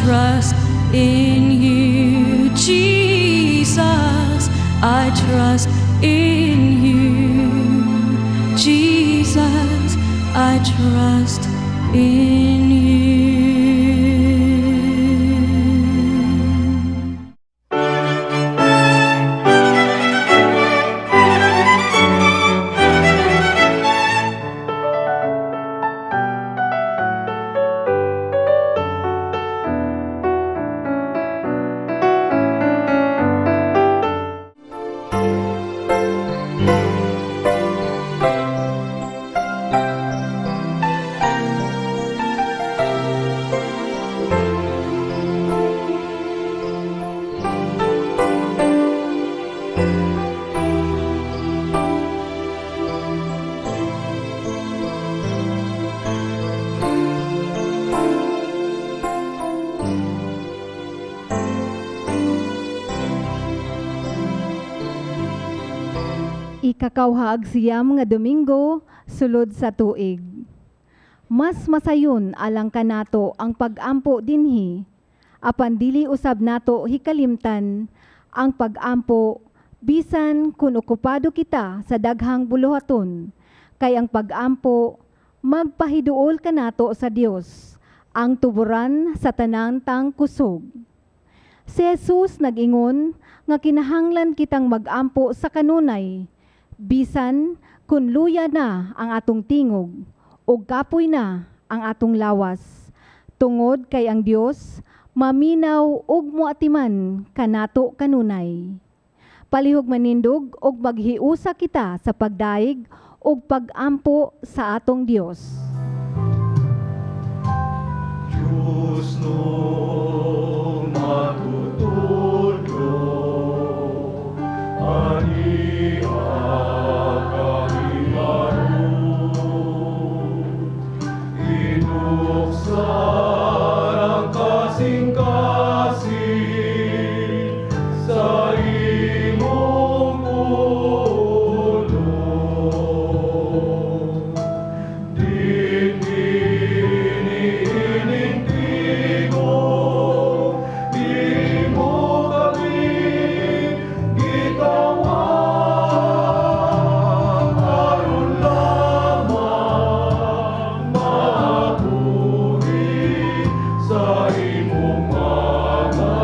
trust in you, Jesus. I trust in you, Jesus. I trust in you. Ikakawha ug 9 nga Domingo sulod sa tuig. Mas masayon alang kanato ang pag-ampo dinhi, apan dili usab nato hikalimtan ang pag-ampo bisan kun okupado kita sa daghang buluhaton, kay ang pag-ampo magpahiduol kanato sa Dios, ang tuburan sa tanan tang kusog. Si Jesus nag-ingon nga kinahanglan kitang mag-ampo sa kanunay, bisan kun luya na ang atong tingog ug kapoy na ang atong lawas, tungod kay ang Dios maminaw ug moatiman kanato kanunay. Palihog manindog ug maghiusa kita sa pagdayeg ug pag-ampo sa atong Dios. Diyos no matutudlo, ani kami maru, Inuksan ang kasing-kasing sa imong pulong. Dinhi niining tigom, imo kami gitawag aron lamang mabuhi sa imong mga mata.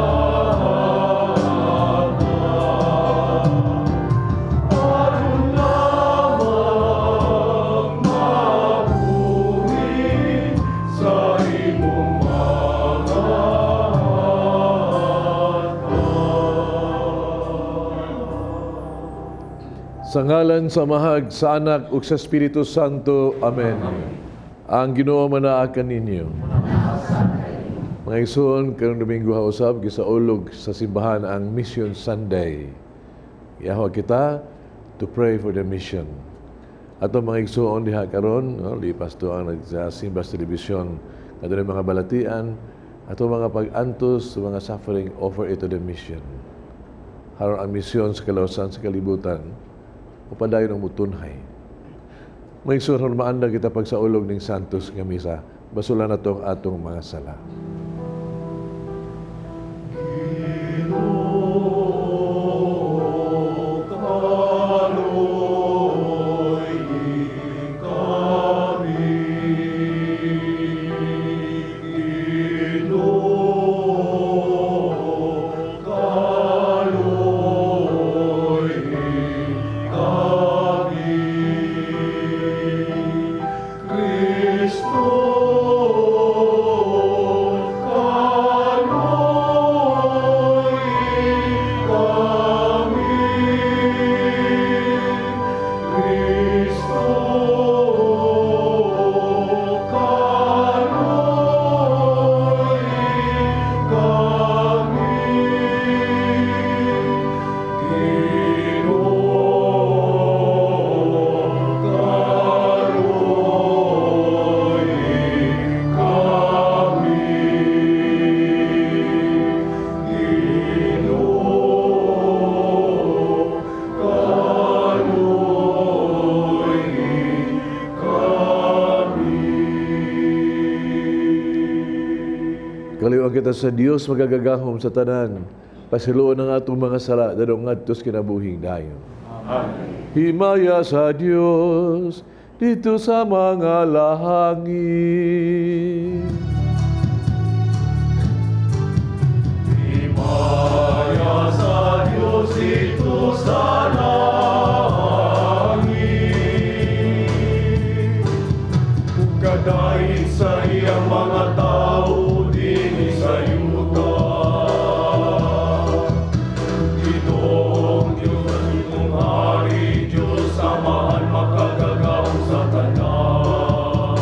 Aron lamang mabuhi sa imong mga mata. Sa ngalan sa Amahag, sa Anak, ug sa Espiritu Santo. Amen. Ang Ginoo manaa kaninyo. Mga igsoon, karong Domingo hausab gisaulog sa simbahan ang Mission Sunday. Giahog kita to pray for the mission. Ato mga igsoon diha karon, no, lipas to ang nagsimba sa telebisyon, kadto mga balatian, ato mga pag-antos sa mga suffering, offer it to the mission. Haron ang misyon sa kalawasan sa kalibutan, upadayon ang mutunhay. Mga igsoon, maandang kita pagsaulog ning Santos nga Misa, basulan nato ang atong mga sala. Ginoo, kaloy kami. Ginoo, kaloy kami. Kristo, kita sa Dios makagagahom sa tanan. Pasayloon ang atong mga sala dadong ngadto sa kinabuhing dayon. Amen. Himaya sa Dios didto sa mga langit. Himaya sa Dios didto sa langit, ug kadait sa iyang mga tao dinhi sa yuta. Ginoong Diyos, imong hari, Diyos Amahan, makagagahom sa tanan.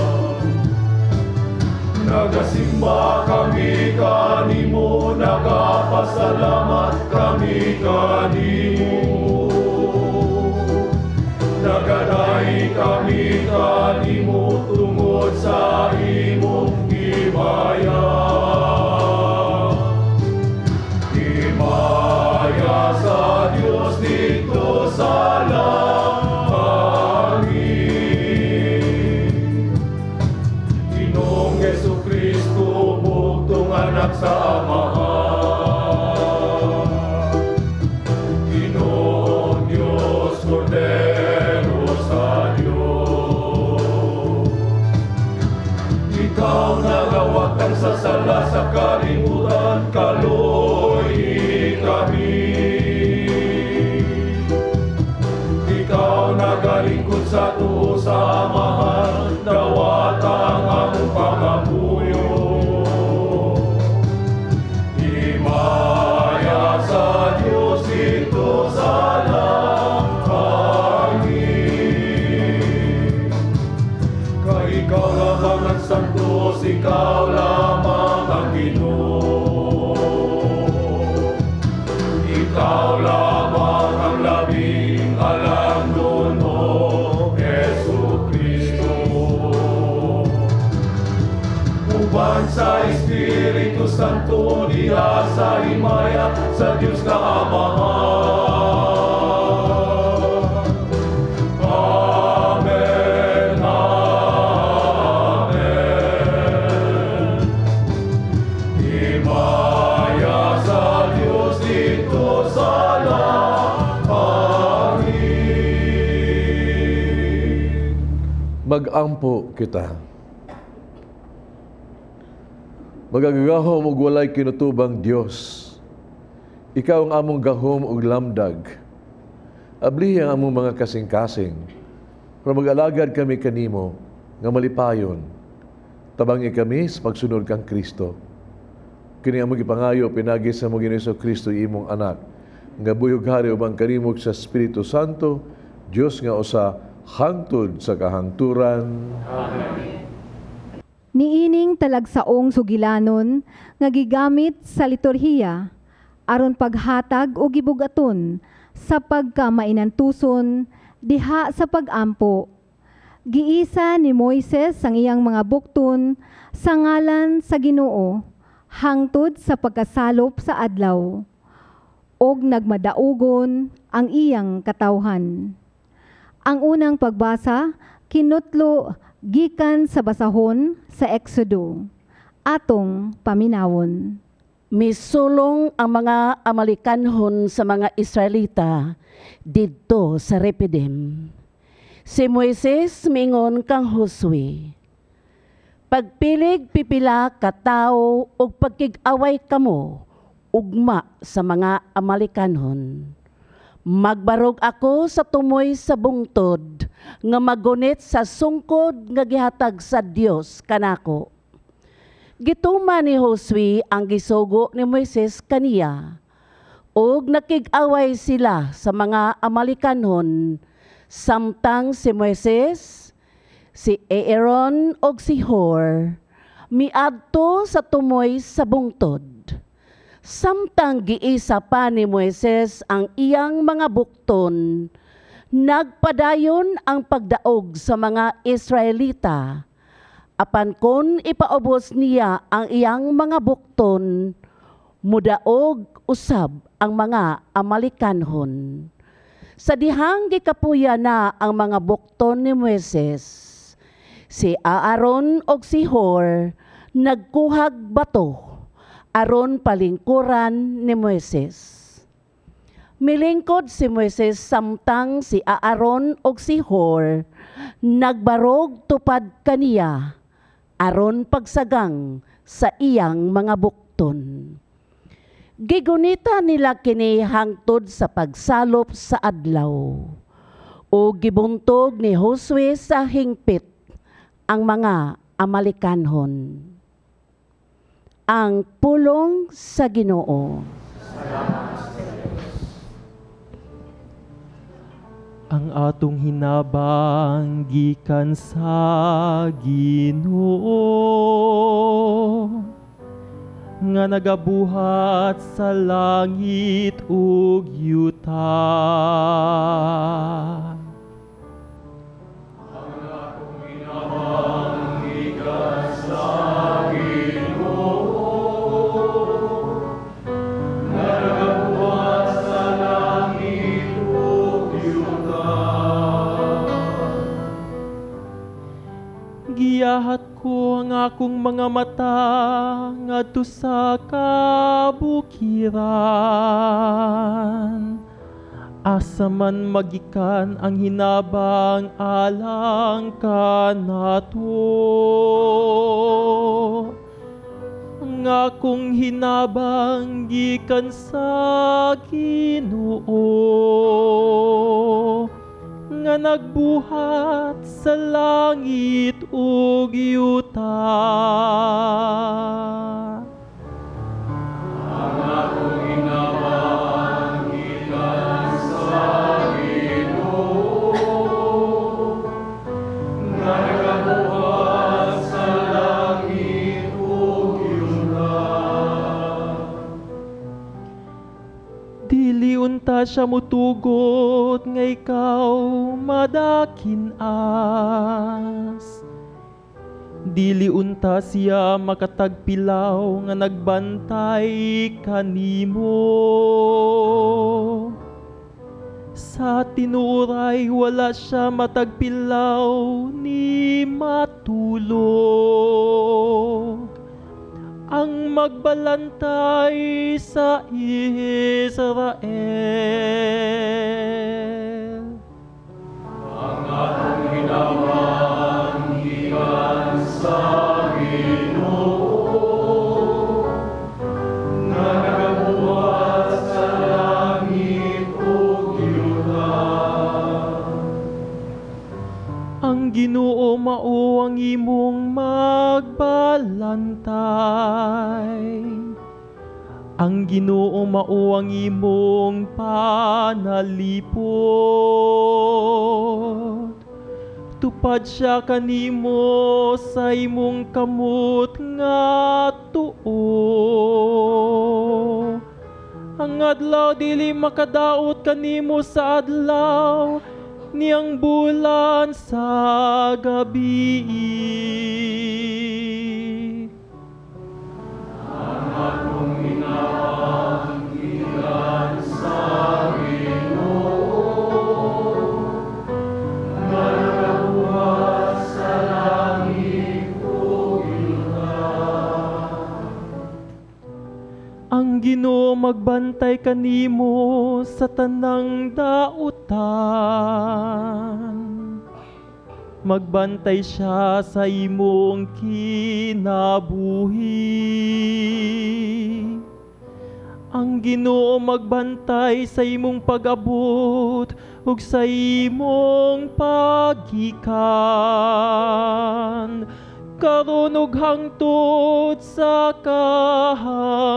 Nagasimba kami kanimo, nagapasalamat kami kanimo. Nagadayeg kami kanimo tungod sa imong himaya. Himaya sa Dios didto sa langit. Ginoong Hesus Kristo, bugtong anak sa Amahan. Ginoong Dios, Kordero sa Dios. Ikaw nagawagtang sa sala sa kalibutan, kaluoyi kami. Ikaw nagalingkod sa tuo sa Amahan, dawata ang among pangamuyo. Himaya sa Dios didto sa langit. Kay ikaw lamang ang santos, ikaw lamang ang Ginoo. Ikaw lamang ang labing halangdon, Hesus Kristo. Uban sa Espiritu Santo diha sa himaya sa Dios nga Amahan. Amen. Amen. Himaya sa Dios didto sa langit. Mag-ampo kita. Makagagahom ug walay kinutubang Dios. Ikaw ang among gahom ug lamdag. Ablihi ang among mga kasing-kasing. Pero mag-alagad kami kanimo nga malipayon. Tabangi kami sa pagsunod kang Kristo. Kini among gipangayo pinaagi sa among Ginoong Kristo, imong anak, nga buhi ug hari uban kanimo sa Espiritu Santo, Dios nga usa hangtod sa kahangturan. Niining talagsaong sugilanon nga gigamit sa liturhiya aron paghatag og gibugaton sa pagkamainantuson diha sa pag-ampo. Giisa ni Moises ang iyang mga bukton sa ngalan sa Ginoo hangtod sa pagkasalop sa adlaw og nagmadaugon ang iyang katawhan. Ang unang pagbasa kinutlo gikan sa basahon sa Exodo. Atong paminawon. Misulong ang mga Amalekanhon sa mga Israelita didto sa Repidim. Si Moises mingon kang Josue, "Pagpilig pipila ka tawo ug pagkig-away kamo ugma sa mga Amalekanhon. Magbarog ako sa tumoy sa bungtod nga magunit sa sungkod nga gihatag sa Dios kanako." Gituman ni Josue ang gisugo ni Moises kaniya. Ug nakig-away sila sa mga Amalekanhon samtang si Moises, si Aaron ug si Hur miadto sa tumoy sa bungtod. Samtang giisa pa ni Moises ang iyang mga bukton, nagpadayon ang pagdaog sa mga Israelita. Apan kon ipaubos niya ang iyang mga bukton, mudaog usab ang mga Amalekanhon. Sa dihang gikapuya na ang mga bukton ni Moises, si Aaron og si Hur nagkuhag bato. aron palingkuran ni Moises. Milingkod si Moises samtang si Aaron ug si Hur nagbarog tupad kaniya aron pagsagang sa iyang mga bukton. Gigunita nila kini hangtod sa pagsalop sa adlaw. O gibuntog ni Josue sa hingpit ang mga Amalekanhon. Ang pulong sa Ginoo. Ang atong hinabang gikan sa Ginoo nga nagabuhat sa langit ug yuta. Giyahat ko ang akong mga mata ngadto sa kabukiran. Asa man magikan ang hinabang alang kanato. Ang akong hinabang gikan sa Ginoo nga nagbuhat sa langit ug yuta. Ang akong hinabang gikan sa Ginoo nga nagabuhat sa langit ug yuta. Dili unta siya mutugot nga ikaw madakinas. Dili unta siya makatagpilaw nga nagbantay kanimo. Sa tinuoray wala siya matagpilaw ni matulog. Ang magbalantay sa Israel. Ang atong hinabang gikan sa Ginoo nga nagabuhat sa langit ug yuta. Ang Ginoo mao ang imong magbalantay. Ang Ginoo mao ang imong panalipod. Tupad siya kanimo sa imong kamot nga tuo. Ang adlaw dili makadaot kanimo sa adlaw, niyang bulan sa gabi. Ang atong hinabang gikan sa Ginoo nga nagabuhat sa langit ug yuta. Ang Ginoo magbantay kanimo sa tanang dautan. Magbantay siya sa imong kinabuhi. Ang Ginoo magbantay sa imong pag-abot ug sa imong paggikan, karon ug hangtod sa kahangturan.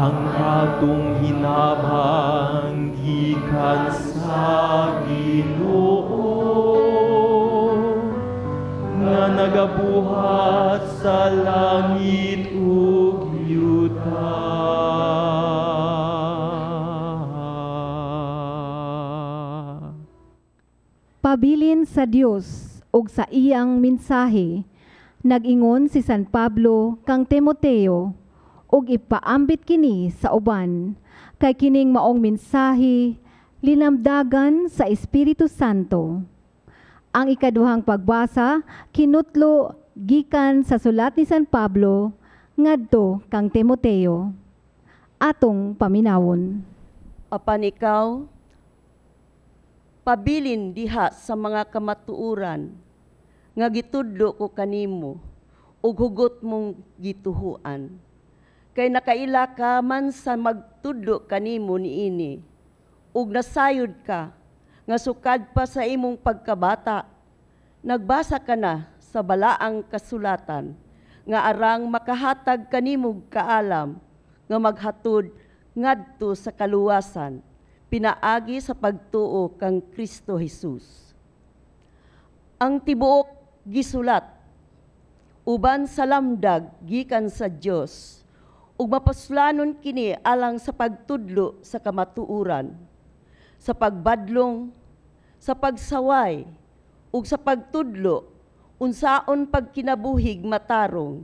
Ang atong hinabang gikan sa Ginoo nga nagabuhat sa langit ug yuta. Pabilin sa Dios ug sa iyang mensahe, nag-ingon si San Pablo kang Timoteo ug ipaambit kini sa uban, kay kining maong mensahe linamdagan sa Espiritu Santo. Ang ikaduhang pagbasa kinutlo Gikan sa sulat ni San Pablo ngadto kang Timoteo. Atong paminawon. Apan ikaw, pabilin diha sa mga kamatuoran nga gitudlo ko kanimo ug hugot mong gituhuan. Kay nakaila ka man sa magtudlo kanimo niini ug nasayod ka nga sukad pa sa imong pagkabata, nagbasa ka na sa balaang kasulatan nga arang makahatag kanimog kaalam nga maghatod ngadto sa kaluwasan pinaagi sa pagtuo kang Kristo Jesus. Ang tibuok gisulat uban sa lamdag gikan sa Dios ug mapuslanon kini alang sa pagtudlo sa kamatuoran, sa pagbadlong, sa pagsaway ug sa pagtudlo unsaon pagkinabuhig matarong,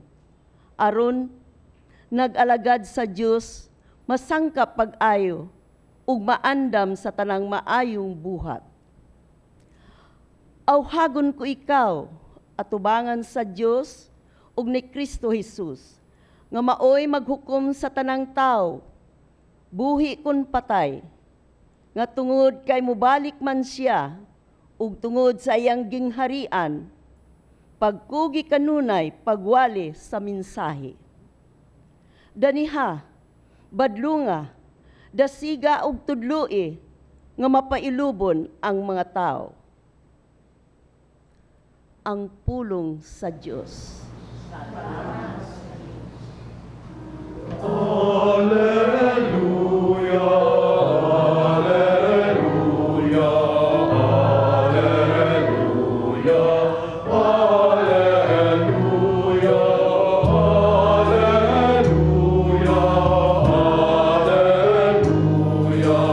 aron nag-alagad sa Dios masangkap pag-ayo ug maandam sa tanang maayong buhat. Awhagon ko ikaw atubangan sa Dios ug ni Kristo Jesus nga maoy maghukom sa tanang tawo, buhi kon patay, nga tungod kay mobalik man siya ug tungod sa iyang gingharian, pagkugi kanunay pagwali sa mensahe. Daniha, badlunga, dasiga og tudloi nga mapailubon ang mga tao. Ang pulong sa Dios. Alleluia, Alleluia, Alleluia, Alleluia, Alleluia, Alleluia, Alleluia, Alleluia.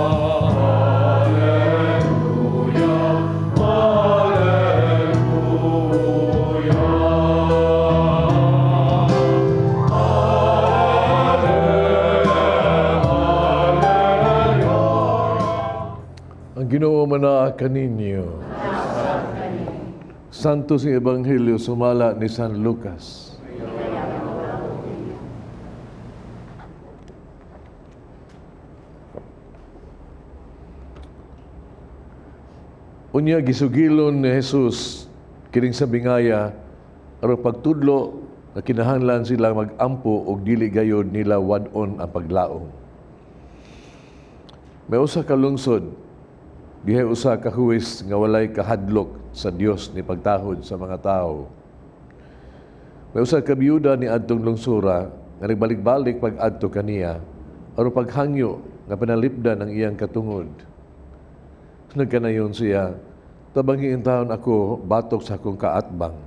Ang Ginoo manaa kaninyo. Santo sa Ebanghelyo sumala ni San Lucas. Unya gisugilon ni Jesus kining sa bingaya aron pagtudlo nga kinahanglan sila mag-ampo og dili gayod nila wad-on ang paglaom. May usa ka lungsod, dihay usa ka huwes nga walay kahadlok sa Dios ni pagtahod sa mga tawo. May usa ka biyuda ni adtong lungsura nga nagbalik-balik pag-adto kaniya aron paghangyo nga panalipdan ang iyang katungod. Nagkanayon siya, tabangi intawon ako batok sa akong kaatbang.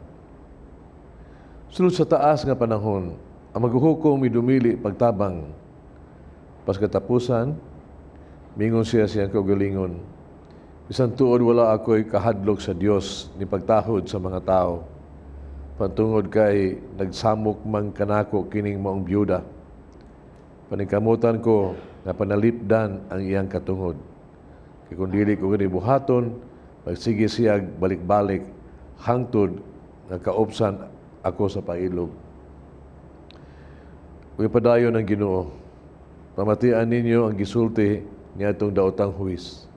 Sulod sa taas nga panahon, ang maghuhukom midumili pagtabang. Pas katapusan, mingon siya siyang kaugalingon. Bisan tuod wala ako'y kahadlok sa Dios ni pagtahod sa mga tao. Pantungod kay nagsamok man kanako kining maong biyuda. Paningkamutan ko nga panalipdan ang iyang katungod. Kay kung dili ko gani buhaton, magsige siya balik-balik hangtod nga kaupsan ako sa pailob. Ug padayon ang Ginoo, pamatian ninyo ang gisulti niadtong daotang huwis.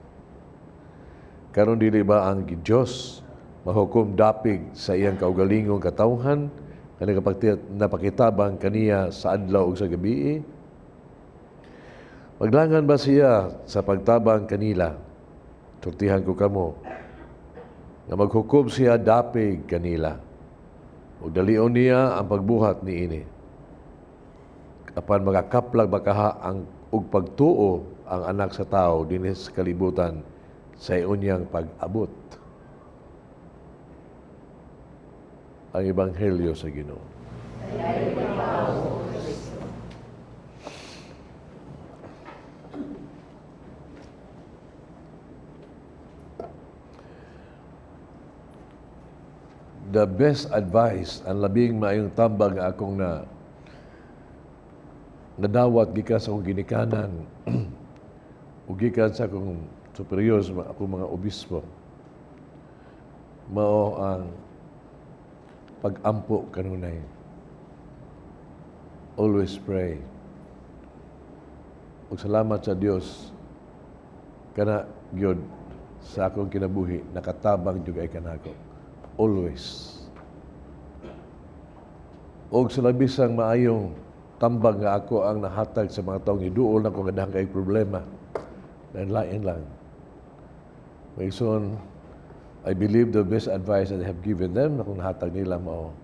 Karon dili ba ang Dios mahukom dapig sa iyang kaugalingong katawhan nga napakitabang kaniya sa adlaw ug sa gabii? Maglangan ba siya sa pagtabang kanila? Sultihan ko kamo nga maghukom siya dapig kanila. Ug dalion niya ang pagbuhat niini. Apan makakaplag bakaha ang ug pagtuo ang anak sa tao dinhi sa kalibutan sa unyang pag-abot. Ang Ebanghelyo sa Ginoo. The best advice, ang labing maayong tambag nga akong na nadawat gikan sa akong ginikanan ug gikan sa akong superior, sa akong mga obispo, mao ang Pag-ampo kanunay. Always pray. Ug salamat sa Dios, kana gyud sa akong kinabuhi nakatabang jud ay kanako. Always. Og sa labisang maayong tambag nga ako ang nahatag sa mga taong iduol na kung nga kay problema. Lain lang. Maison, I believe the best advice that I have given them na kung nahatag nila mao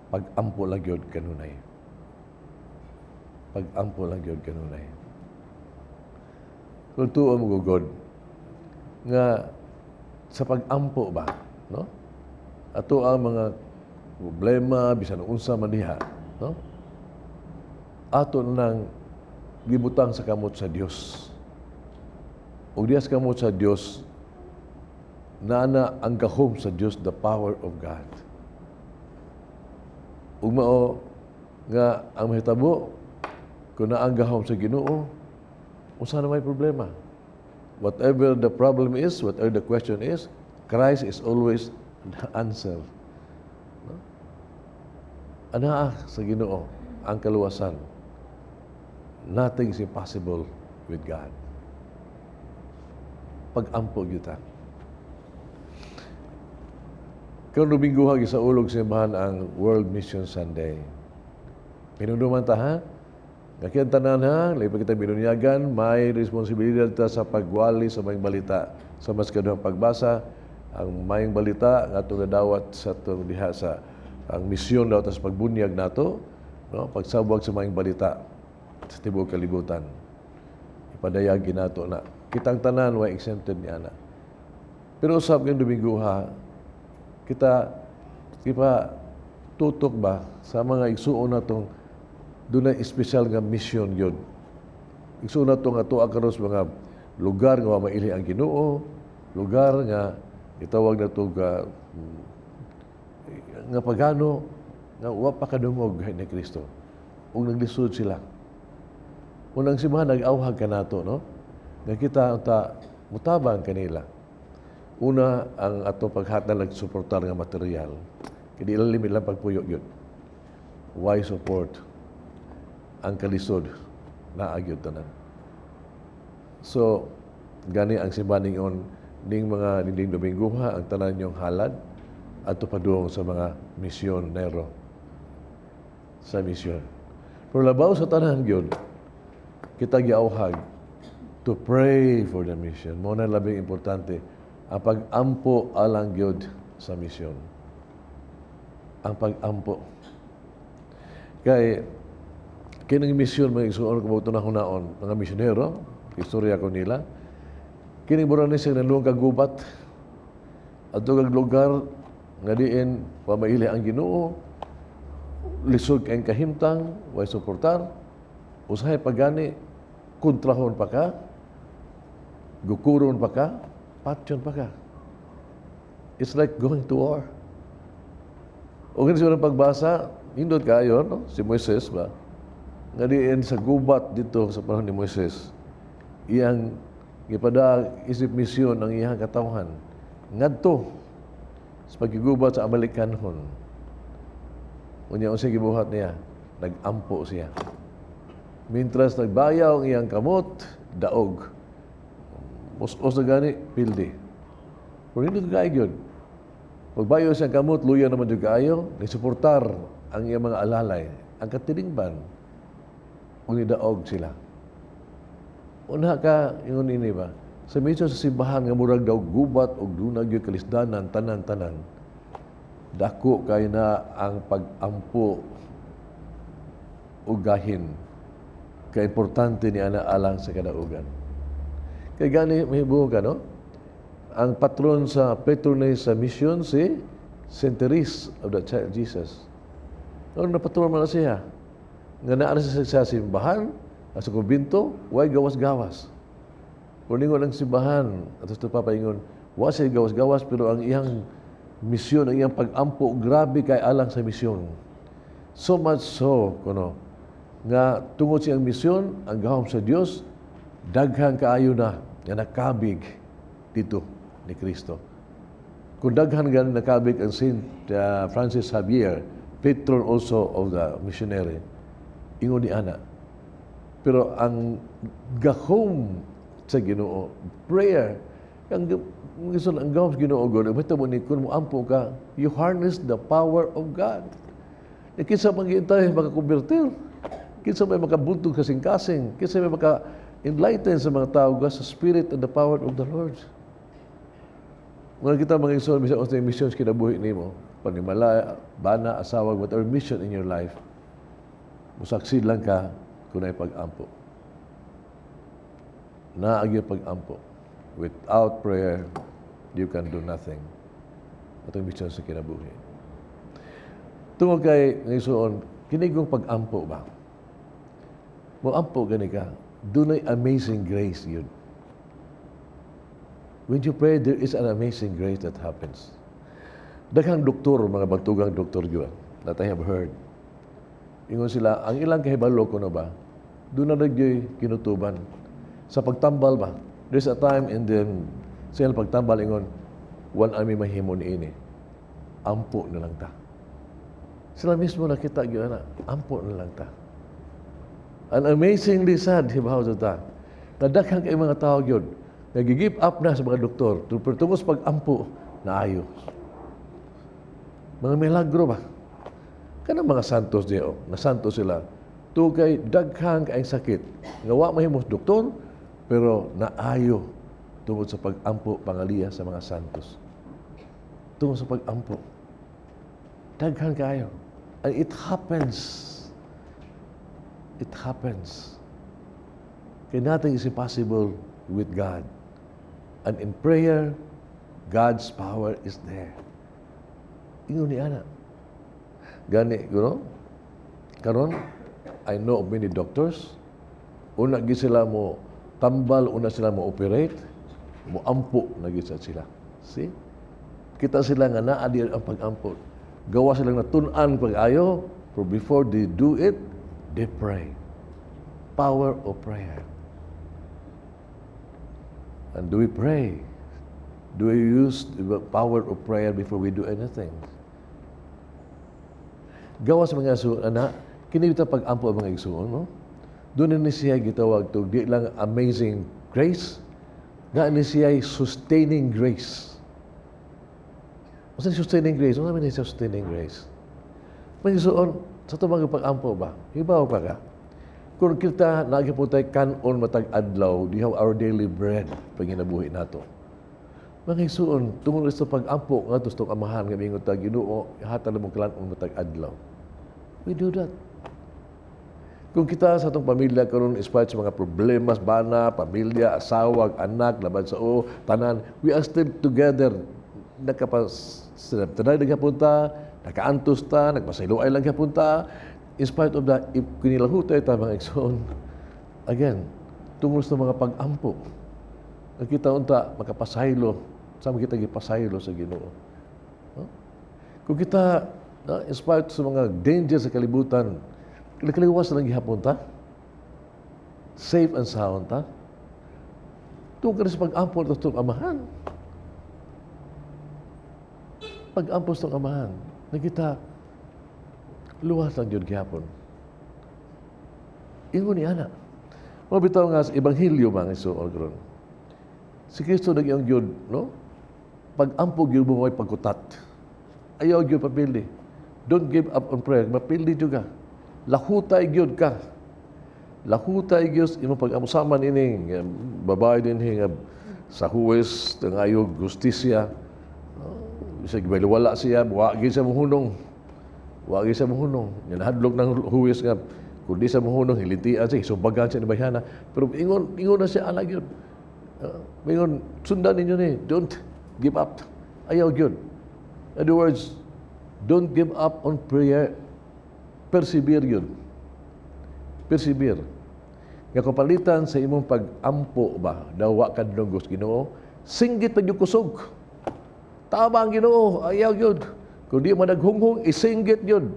pag-ampo lang gyud kanunay. Pag-ampo lang gyud kanunay. Kung tuo mo gud nga sa pag-ampo ba, no? Ato ang mga problema bisan unsa man diha, no? Ato nang gibutang sa kamot sa Dios. Ug diha sa kamot sa Dios, naa ang gahom sa Dios, the power of God. Ug mao nga ang mahitabo kung naa ang gahom sa Ginoo, unsa na may problema? Whatever the problem is, whatever the question is, Christ is always the answer. No? Anaa sa Ginoo ang kaluwasan. Nothing is impossible with God. Pag-ampo gyud ta. Karong Domingo ha, gisaulog sa simbahan ang World Mission Sunday. Pinunduman ta ha? Nga kiyang tanan ha, lahi pa kita binunyagan, may responsibilidad ta sa pagwali sa maayong balita. Sa mas kaduhang pagbasa, ang maayong balita nga atong nadawat sa atong diha sa ang misyon daw ta sa pagbunyag nato, no? Pagsabwag sa maayong balita sa tibuok kalibutan. Ipadayag ginato na. Kitang tanan way exempted ni ana. Pero usab ngayong Domingo ha, kita ipa tutok ba sa mga igsuon natong dunay espesyal nga mission gyud. Igsuon nato nga tuwa karon sa mga lugar nga maili ang Ginoo, lugar nga itawag nato ga nga pagano nga wa pa kadungog ni Kristo. Ug naglisod sila. Unang simbahan nag-awhag kanato, no? Nga kita ta mutabang kanila. Una, ang ato paghatag lang suportar nga material. Kay di limit lang pagpuyo yun. Why support? Ang kalisod naa gyud tanan. So, gani ang simbahan ningon ning mga ninding Domingo ha, ang tanan yung halad ato padung sa mga misyonero sa misyon. Pero labaw sa tanan gyud, kita giawhag to pray for the mission. Mao na labing importante ang pag-ampo alang gyud sa misyon. Ang pag-ampo. Kay kining misyon, mga igsuon, kung na hunaon mga misyonero, istorya ko nila, kining mura ni siya naluwang kagubat adto kag lugar nga diin pamaili ang Ginoo, lisod kay kahimtang, way suportar, usahay pagani kontrahon pa ka, gukuron pa ka, patyon pa ka. It's like going to war. O ganun siguro ang pagbasa, nindot kayo, no? Si Moises ba? Nga diin sa gubat dito sa panahon ni Moises, iyang gipada isip misyon ang iyang katawhan ngadto sa pagkigubat sa Amalekanhon. Unya, unsay gibuhat niya? Nag-ampo siya. Mintras nagbayaw ang iyang kamot, daog. Us-us na gani, pildi. Pero hindi ito kaayo yun. Pagbayo siyang kamot, luya naman yung kaayo, nisuportar ang iyang mga alalay, ang katilingban, ug nidaog sila. Una ka, ingon ini ba, sa medyo sa simbahan nga murag daw gubat og dunag yung kalisdanan, tanan-tanan, dako kay na ang pag-ampo ug gahin kay importante ni ana alang sa kadaugan. Kay gani mahibuo ka, no? Ang patron sa patroness sa mission si Saint Therese of the Child Jesus. Ano na patron man na siya? Nga naa na siya sa simbahan, sa kumbinto, way gawas-gawas. Kung ningon ang simbahan, at ito papaingon, wa siya gawas-gawas, pero ang iyang misyon, ang iyang pag-ampo, grabe kay alang sa misyon. So much so, kuno, nga tungod siyang misyon, ang gahom sa Dios, daghan kaayo na, nga nakabig dito ni Kristo. Kung daghan gani nakabig ang Saint Francis Xavier, patron also of the missionary, ingon ni ana. Pero ang gahom sa Ginoo, prayer, ang gusto ang gahom sa Ginoo God, mahitabo ni kung mo ampo ka, you harness the power of God. E kinsa man gihintay makakonvertir? Kinsa may makabuntog kasing-kasing? Kinsa may maka-enlighten sa mga tao sa Spirit and the power of the Lord? Mga kita mga igsoon, bisan unsay missions kinabuhi nimo, panimala, bana, asawa, whatever mission in your life, musucceed lang ka kung naay pag-ampo. Naagi pag-ampo. Without prayer, you can do nothing. Atong mission sa kinabuhi. Tungod kay igsoon, kinigong pag-ampo ba? Mo-ampo gani ka, dunay amazing grace yun. When you pray, there is an amazing grace that happens. Daghang doktor, mga bantugang doktor yun, that I have heard. Ingon sila, ang ilang kahibalo ko na ba, duna na gyoy kinutuban. Sa pagtambal ba, there's a time in the, sa ilang pagtambal, ingon, "Wala ami mahimo ni ini. Ampo na lang ta." Sila mismo nakita gyud na, ampo na lang ta. And amazingly sad, hibaw sa ta, na daghang kay mga tao gyud, nag-give up na sa mga doktor, pero tungod sa pag-ampo, naayo. Mga milagro ba? Kanang mga santos diyo, na santos sila, tungod kay daghang kaayong sakit, nga wa mahimo sa doktor, pero naayo tungod sa pag-ampo pangaliya sa mga santos. Tungod sa pag-ampo. Daghan kaayo. And it happens. It happens. Kay nothing is impossible with God. And in prayer, God's power is there. Ingon ni ana. Gani, karon, I know of many doctors, una gi sila mo tambal, una sila mo operate, mo ampo na gyud sila. See? Kita sila nga naa di ang pag-ampo. Gawa silang natun-an pag-ayo, for before they do it, they pray. Power of prayer. And do we pray? Do we use the power of prayer before we do anything? Gawa sa mga igsoon, ana, kini bitaw pag-ampo ang mga igsoon, no? Duna ni siya gitawag to, di lang amazing grace, nga ni siya sustaining grace. Unsa sustaining grace? Unsa man ni sustaining grace? Mga igsoon, sa itong mga pag-ampo ba? Hibaw pa ka? Kung kita lagi po tayo kanon matag adlaw, we have our daily bread pag ginabuhi nato. Mga igsoon, tungod sa pag-ampo nga sa Amahan nga mingon ta, "Ginoo, hatag mo kalan-on matag adlaw." We do that. Kung kita sa atong pamilya karon, in spite sa mga problemas, bana, pamilya, asawa, anak, laban sa o, tanan, we are still together. Nakapas tanay gihapon ta, nakaantos ta, nagpasayloay lang gihapon ta. In spite of that, if kinilahutay ta mga igsoon, again, tungod sa mga pag-ampo, nakita unta makapasaylo, sa kita gipasaylo sa Ginoo. Huh? Kung kita, in spite sa mga danger sa kalibutan, nakaliwas lang gihapon ta, safe and sound ta, tungod sa pag-ampo sa itong Amahan. Pag-ampo sa itong Amahan, nakita, luwas lang yun gihapon. Ingon ni ana. Mga bitaw nga sa Ebanghelyo mga igsoon karon. Si Kristo nag-iyong gyud, no? Pag-ampo gyud mo may pagkutat. Ayaw gyud papili. Don't give up on prayer. Mapili gyud ka. Lahutay gyud ka. Lahutay gyud imong pag-ampo sama nining babae din nga sa huwes ngayo gustisya. Bisag wala siya, wa gyud siya mohunong. Wa gyud siya mohunong. Nga nahadlok ng huwes nga kung di siya mohunong, hilintian siya, isumbagan siya ni bayhana. Pero ingon, ingon na siya ana gyud. Ingon, sundan ninyo ni, don't give up. Ayaw gyud. In other words, don't give up on prayer. Persevere yun. Persevere. Nga kapalitan sa imong pag-ampo ba, daw wa ka dungog Ginoo, singgit pa gyud kusog. Tama ang Ginoo, ayaw yun. Kung di man naghunghong, isinggit yun.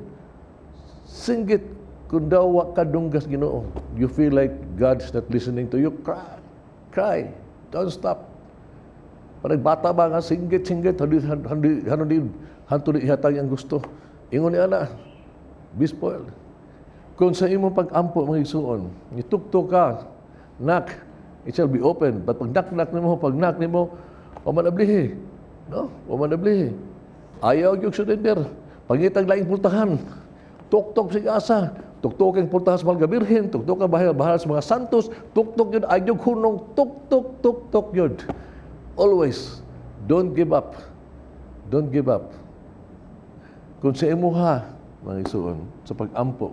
Singgit kung daw wa ka dunggas Ginoo. You feel like God's not listening to you, cry. Cry. Don't stop. Parang bata ba nga singgit singgit handi handi handi hanto di ihatag ang gusto. Ingon ni ana, be spoiled. Kung sa imong pag-ampo, mga igsuon, nituktok ka, knock, it shall be open. But pag knock knock nimo, pag knock nimo, wa man ablihi. No? Wa man ablihi. Ayaw gyud surrender. Pangitag laing pultahan. Tuktok sig asa. Tuktok ang pultahan sa mga Birhen, tuktok ang bahal, bahal sa mga santos, tuktok yun, ayaw hunong, tuktok, tuktok yun. Always, don't give up. Don't give up. Kung sa imuha, mga igsuon, sa pag-ampo,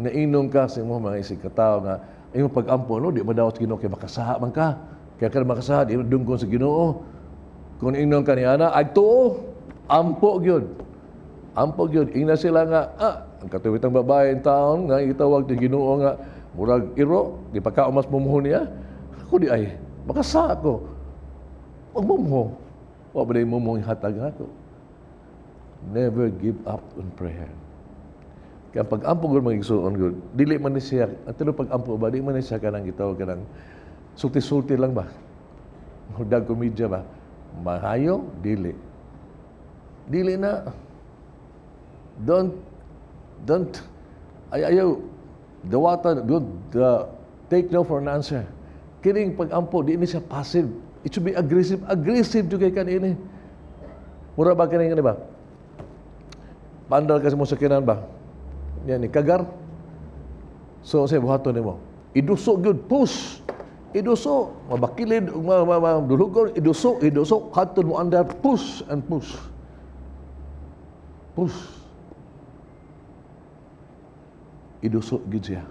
nainom ka sa imong mga isig katao nga imong pag-ampo, no, di madawat Ginoo kay makasaha man ka. Kaya ka makasaha, di dunggon sa Ginoo. Kung ingnon ka ni ana, ay tuo, ampo gyud. Ampo gyud. Ingna sila nga, ang katuwitang babae in taon nga gitawag ni Ginoo nga murag iro, di pa ka mas mumuho niya. Ako di ay makasaha ko. Wag mumuho. Wa ba di mumuho hatag ako. Never give up on prayer. Kaya ang pag-ampo gud, mga igsuon gud, dili man ni siya, ang tinuod pag-ampo ba, di man ni siya kanang gitawag kanang sulti-sulti lang ba? Hudag komedya ba? Mahayo, dili. Dili na. Don't, ay, ayaw, dawatan, don't take no for an answer. Kining pag-ampo, di ni siya passive. It should be aggressive. Aggressive jud kay kanini. Mura ba kining ba? Pandal kasi mo sa kinan ba? Yan ni kagar. So say buhaton nimo. Iduso gyud, push. Iduso, mabakilid ug ma, ma, ma, dulugon, iduso, iduso hantod mo andar, push and push. Push. Iduso gyud siya.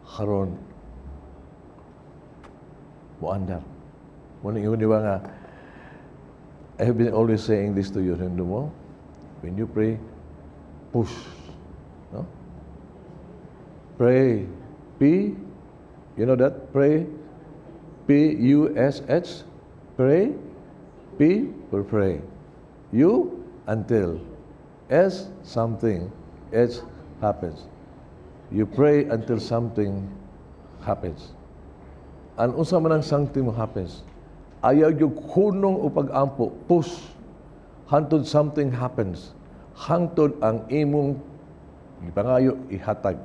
Haron moandar. Mo ni ingon, di ba nga, I have been always saying this to you, hindi mo? When you pray, push. No? Pray. P, you know that? Pray. Push. Pray. P for pray. U, until. S, something. H, happens. You pray until something happens. Ang unsa man ang something mo happens, ayaw yung hunong o pag-ampo, push, hantod something happens. Hangtod ang imong gipangayo ihatag.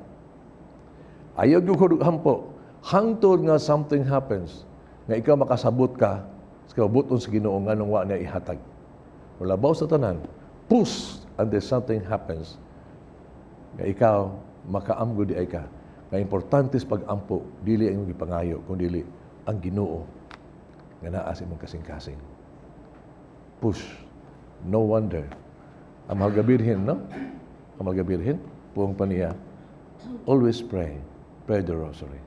Ayaw yung hunong hampo, hangtod nga something happens, nga ikaw makasabot ka, sa kabuton sa Ginoo nganong wa niya ihatag. Wala baw sa tanan, push until something happens, nga ikaw makaamgo di ay ka. Nga importante sa pag-ampo, dili ang imong gipangayo, kung dili ang Ginoo nga naa sa imong kasing-kasing. Push. No wonder. Ang mahal nga Birhen, no? Ang mahal nga Birhen, puong pa niya, always pray. Pray the rosary.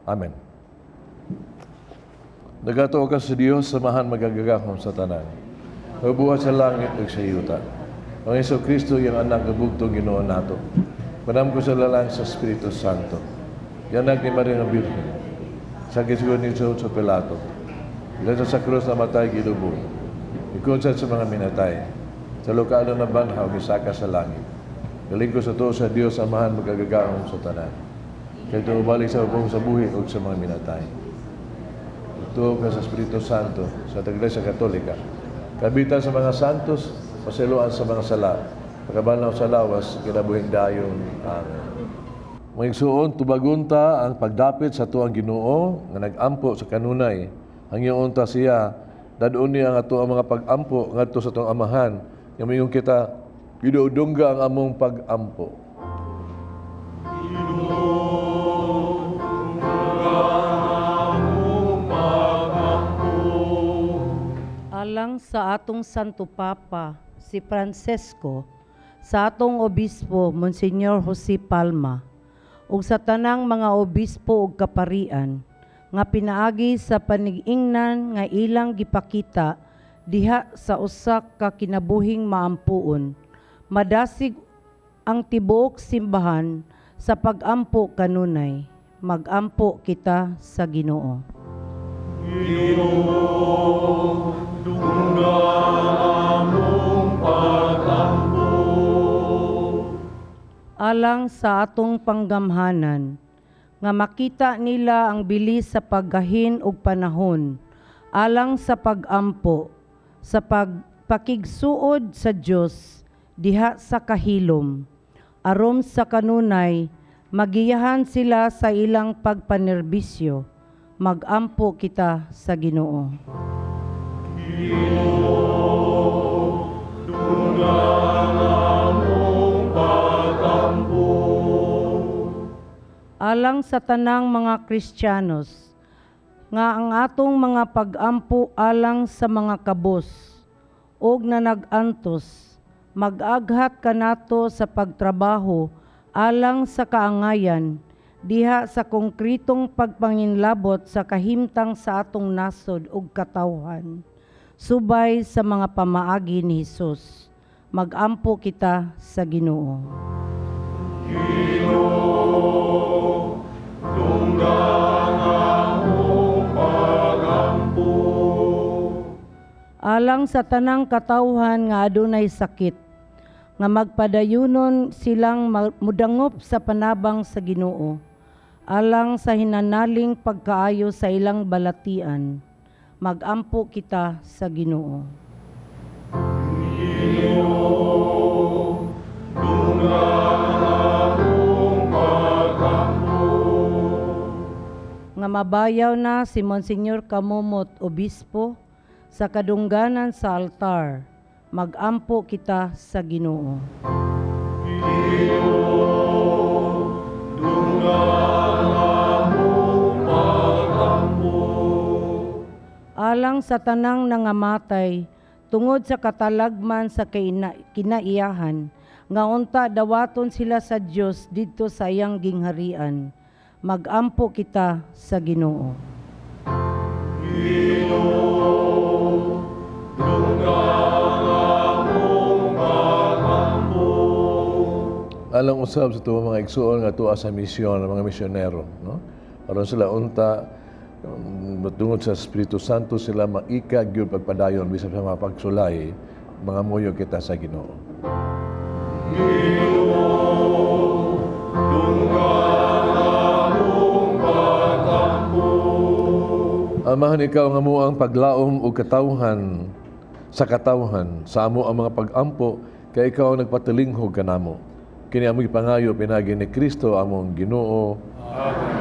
Amen. Nagatuo ka sa Dios, sa Amahan makagagahom sa tanan. Nagbuhat sa langit ug sa yuta. Ang Hesus Kristo, iyang anak nga bugtong Ginoo nato. Panam ko sa lalang sa Espiritu Santo. Yanak ni Maria nga Birhen. Sa gisugod ni Poncio Pilato. Ilan sa krus namatay gilubong. Ikunsad sa mga minatay. Sa lokalo ng banhaw, gisaka sa langit. Galing ko sa tuo sa Dios, Amahan makagagahom sa tanan. Kaya tumubalik sa ubong sa buhi ug sa mga minatay. Tuo ka sa Espiritu Santo, sa Iglesia Katolika. Kabitan sa mga santos, pasayloan sa mga sala, pagkabanhaw sa lawas, kinabuhing dayon. Amen. Mga igsuon, tubagon ta ang pagdapit sa tuang Ginoo nga nag-ampo sa kanunay. Hangyoon ta siya, dad-on niya ang ato ang mga pag-ampo ngadto sa atong Amahan. Nga moingon kita, Ginoo, dungga ang among pag-ampo. Ginoo, dungga ang among pag-ampo. Alang sa atong Santo Papa, si Francesco, sa atong Obispo, Monsignor Jose Palma, ug sa tanang mga obispo ug kaparian, nga pinaagi sa panigingnan nga ilang gipakita diha sa usa ka kinabuhing maampuon, madasig ang tibuok simbahan sa pagampo kanunay. Magampo kita sa Ginoo. Ginoo, dungga ang among pag-ampo. Alang sa atong panggamhanan Nga makita nila ang bilis sa paggahin og panahon alang sa pagampo, sa pagpakigsuod sa Dios diha sa kahilom. Aron sa kanunay magiyahan sila sa ilang pagpanerbisyo. Magampo kita sa Ginoo. Ginoo, dunggan among pagampo. Alang sa tanang mga Kristiyanos, nga ang atong mga pagampo alang sa mga kabos og nanag-antos, mag-aghat kanato sa pagtrabaho alang sa kaangayan diha sa konkretong pagpanginlabot sa kahimtang sa atong nasod ug katawhan, subay sa mga pamaagi ni Hesus. Magampo kita sa Ginoo. Ginoo, dunggan among pagampo. Alang sa tanang katawhan nga adunay sakit, nga magpadayunon silang mudangop sa panabang sa Ginoo, alang sa hinanaling pagkaayo sa ilang balatian. Magampo kita sa Ginoo. Ginoo, dunggan among pagampo. Nga mabayaw na si Monsignor Camomot, Obispo, sa kadungganan sa altar. Magampo kita sa Ginoo. Ginoo, dunggan among pagampo. Alang sa tanang nangamatay tungod sa katalagman sa kinaiyahan, nga unta dawaton sila sa Dios didto sa iyang gingharian. Magampo kita sa Ginoo. Ginoo, dunggan among pagampo. Alang usab sa tuwa mga igsuon nga tuwa sa misyon, ang mga misyonero, no? Aron sila unta tungod sa Espiritu Santo sila maika gyud pagpadayon bisan sa mga pagsulay, mga muyo kita sa Ginoo. Ginoo, dunggan among pagampo. Amahan, ikaw nga mo ang paglaom ug katawhan sa katawhan sa amo ang mga pag-ampo, kay ikaw ang nagpatilinghog kanamo. Kini among gipangayo pinaagi ni Kristo among Ginoo. Amen.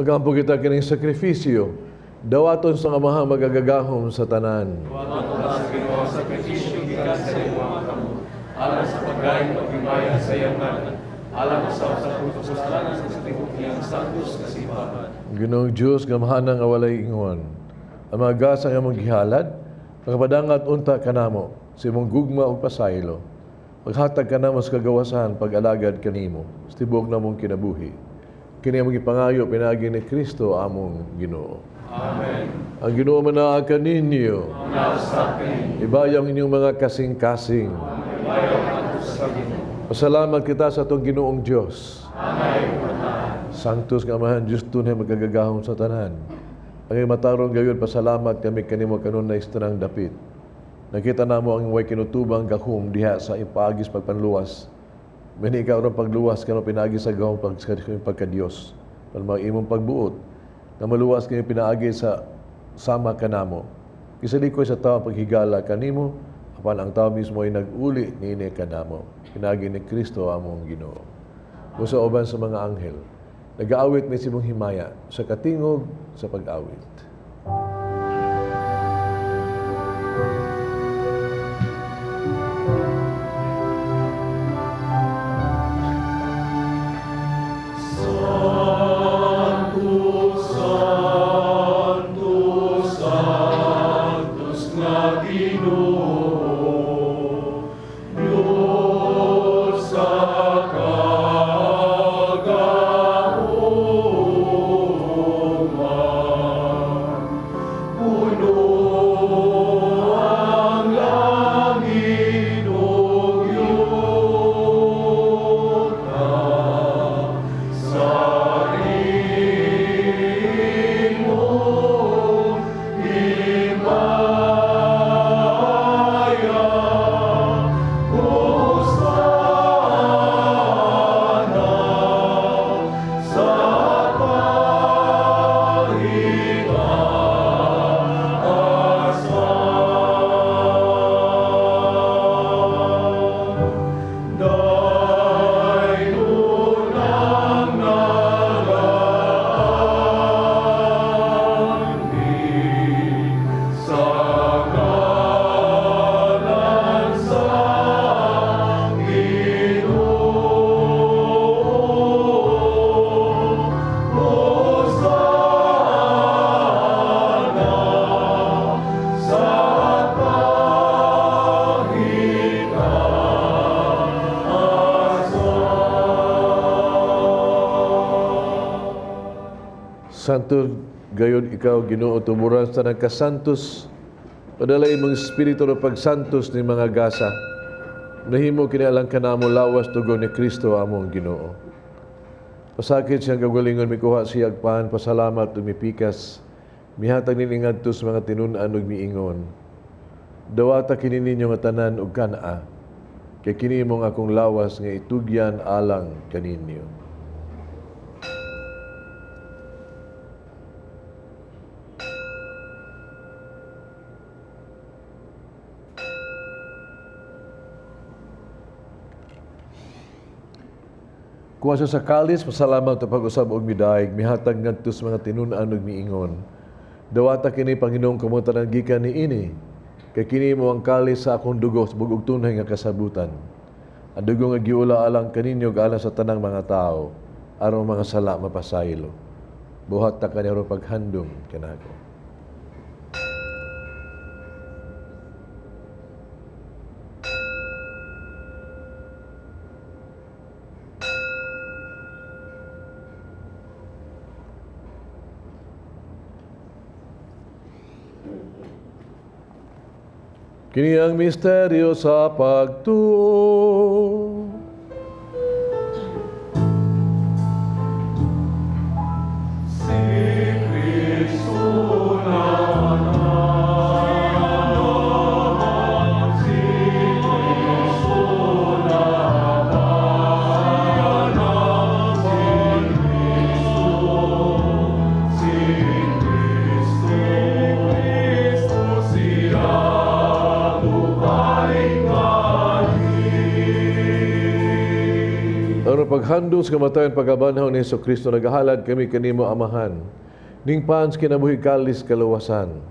Magampo kita kining sakripisyo, dawaton sa Amahang magagagahom sa tanan. Dawaton sa Ginoo ang sakripisyo gikan sa imong mga kamot, alang sa paggayon paghimaya sa iyang ngalan, alang usab sa kapuslanan sa tibuok niyang santos nga simbahan. Ginoong Diyos, gamhanan nga walay ingon. Ang mga gasa nga among gihalad, makapadangat unta kanamo sa imong gugma ug pasaylo. Paghatag kanamo sa kagawasan, pag-alagad kanimo sa tibuok namong kinabuhi. Kini among gipangayo pinaagi ni Kristo among Ginoo. Amen. Ang Ginoo manaa kaninyo. Nausap kaninyo. Ibayaw ang inyong mga kasing-kasing. Ibayaw ngadto sa Ginoo. Pasalamat kita sa atong Ginoong Dios. Angay Sanctus nga Amahan, Diyos tunay magagagahom sa tanan. Ang matarong gayud, pasalamat kami kanimo kanunay sa tanang dapit. Nakita namo ang way kinutubang gahom diha sa ipaagis pagpanluwas. Mani ikaw ron pagluwas kano pinaagi sa gahom pag pagka-Dios. Pan mga imong pagbuot nga maluwas kami pinaagi sa sama kanamo. Kisalikoy sa tao ang paghigala kanimo, apan ang tao mismo ay nag-uli niini kanamo. Pinaagi ni Kristo among Ginoo. O sa uban sa mga anghel, nagaawit mi sa imong himaya sa katingog sa pag-awit. Sanctus, Sanctus, Sanctus nga Ginoo, Dios sa kagahuman. Puno ang langit ug yuta sa imong himaya. Hosana sa kahitasan. Dayton ang nagaanhi sa ngalan sa Ginoo. Hosana sa kahitasan. Santo gayod ikaw Ginoo tuburan sa nagkasantos, padala imong espiritu ro pagsantos ni mga gasa. Nahimo kini alang kanamo lawas dugo ni Kristo among Ginoo. Pasakit siyang kagalingon, mikuha siyag pan, pasalamat ug mipikas, mihatag nini ngadto sa mga tinun-an ug miingon: "Dawata kini ninyo nga tanan ug kan-a, kay kini mao ang akong lawas nga itugyan alang kaninyo." Kuha siya sa kalis, pasalamat ug pag-usab og midaig, mihatag ngadto sa mga tinun-an ug miingon: "Dawata kini Panginoong kamo tanan gikan niini, kay kini mao ang kalis sa akong dugo sa bag-ong tunhay nga kasabutan. Ang dugo nga giula alang kaninyo ug alang sa tanang mga tawo, aron mga sala mapasaylo. Buhat ta kani aron paghandom kanako." Kini ang misteryo sa pagtuo. Si Kristo na si Kristo na si Kristo, si Kristo, Kristo siya tubay. paghandong sa kamatayon pagkabanhaw ni Hesus Kristo, nagahalad kami kanimo, Amahan, ning pan sa kinabuhi, kalis kaluwasan.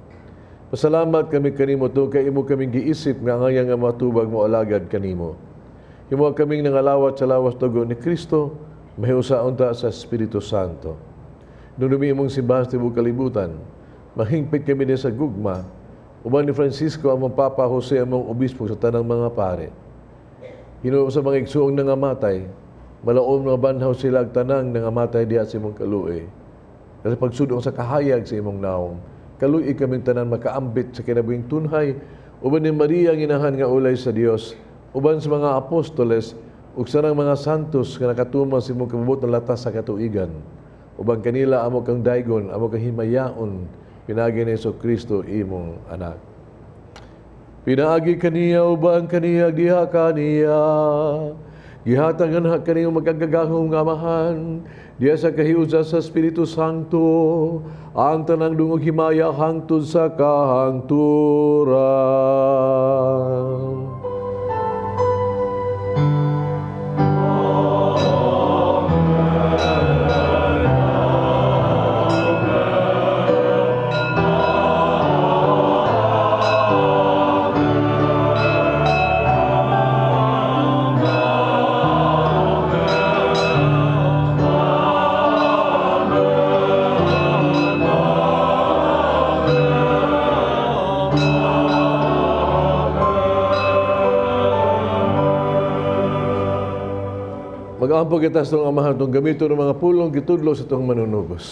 Pasalamat kami kanimo tungod kay imo kaming giisip nga angayang nga matubag mo alagad kanimo. Himo kaming nangalawat sa lawas dugo ni Kristo, mahiusa unta sa Espiritu Santo. Nunumi imong simbahan sa tibuok kalibutan, mahingpit kami din sa gugma, uban ni Francisco among Papa, Jose among Obispo, sa tanang mga pare. Hinuo sa mga igsuong nangamatay, malaom nga banhaw sila ag tanang nangamatay diha sa imong kaluoy. Kasi pagsudong sa kahayag sa imong naong, kaluoy kaming tanan makaambit sa kinabuhing tunhay, uban ni Maria ang inahan nga ulay sa Dios, uban sa mga apostoles, ug sa mga santos nga nakatuman sa imong kabubut na latas sa katuigan. Uban kanila amo kang daygon, amo kang himayaon, pinaagi ni Hesus Kristo imong anak. Pinaagi kaniya, uban kaniya, diha kaniya, gihatag ang kaniyong magagagahom nga Amahan, diha sa kahiusa sa Espiritu Santo, ang tanang dungog himaya hangtod sa kahangturan. Mag-ampo kita sa itong Amahan itong gamito ng mga pulong gitudlo sa itong manunubos.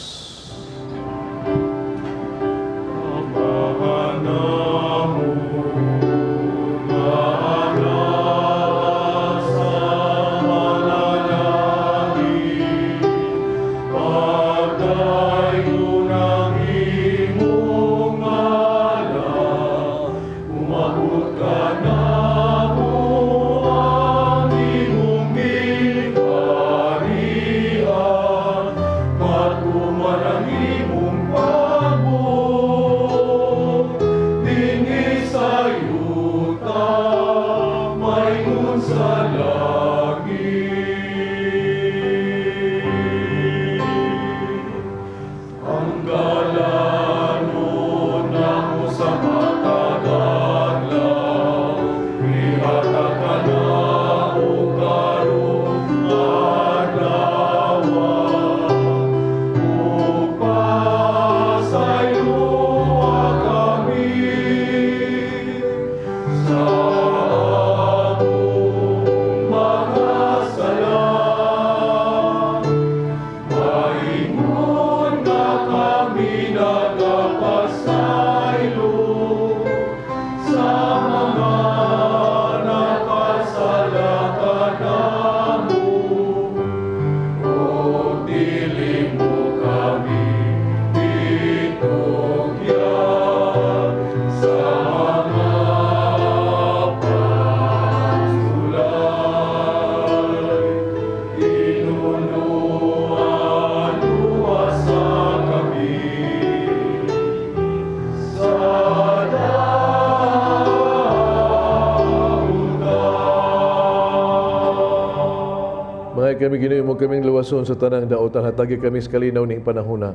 Mga kami Ginoo mo kaming luwason sa tanang daotan, hatagi kami sa kalinaw ning panahona.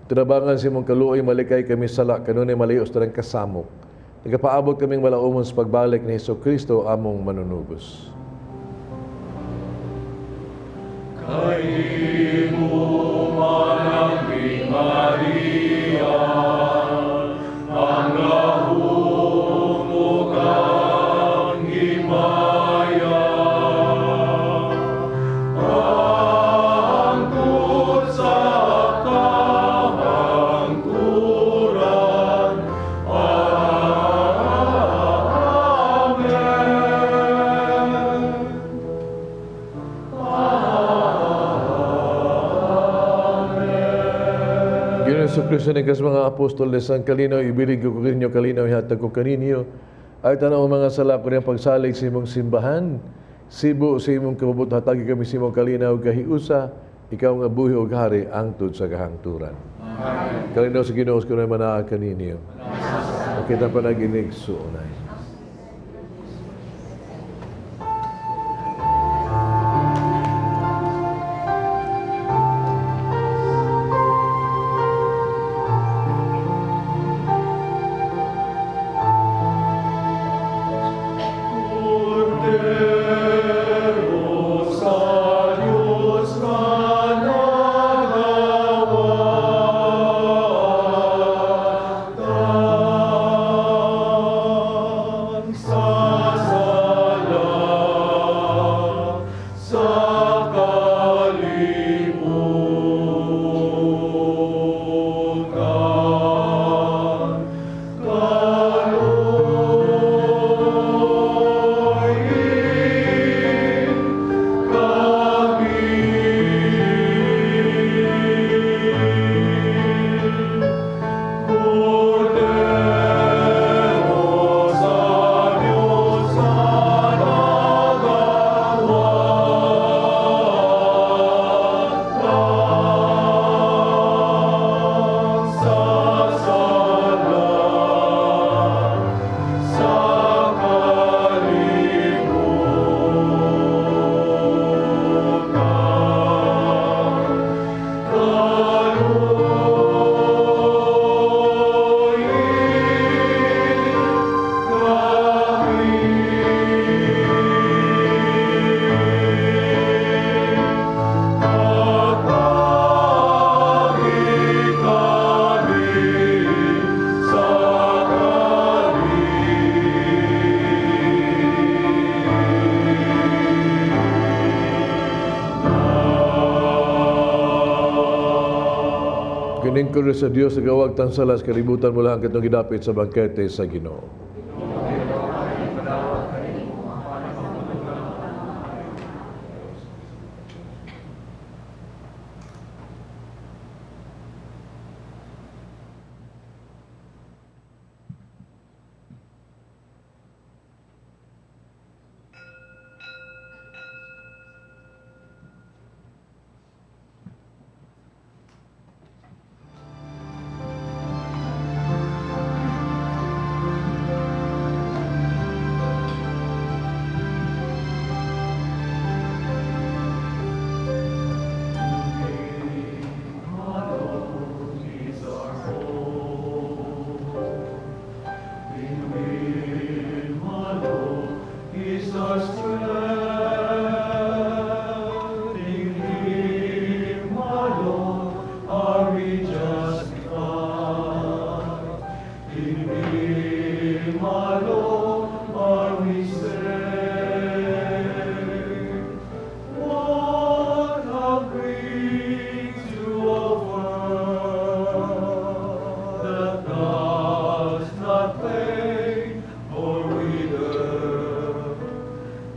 Tinabangan sa imong kaluoy, malikay kami sala kanunay malayos tanang kasamok. Nagapaabot kaming malaumon sa pagbalik ni Hesus Kristo among manunubos. Kay mo manang Maria, ang gahom ug ang himaya, hangtod sa kahangturan. Amen. Ginoong Hesus Kristo, ni mga apostoles, ang kalinaw ibilig ko kaninyo, kalinaw ihatag ko kaninyo. Ay tanaw ang mga sala ko niyang pagsalig sa imong simbahan. Sibo sa imong kabubut, hatagi kami sa imong kalinaw kahiusa, ikaw nga buhi ug hari angtod sa kahangturan. Amen. Kalinaw sa Ginoo sa kanunay manaa kaninyo. Kita pa naginig suunay. Ang sa Dios nagawagtang sala sa kalibutan mula ang katong gidapit sa bangkete sa Ginoo. Is our strength, in Him alone are we justified. In Him alone are we saved. What have we to offer that does not fade or wither?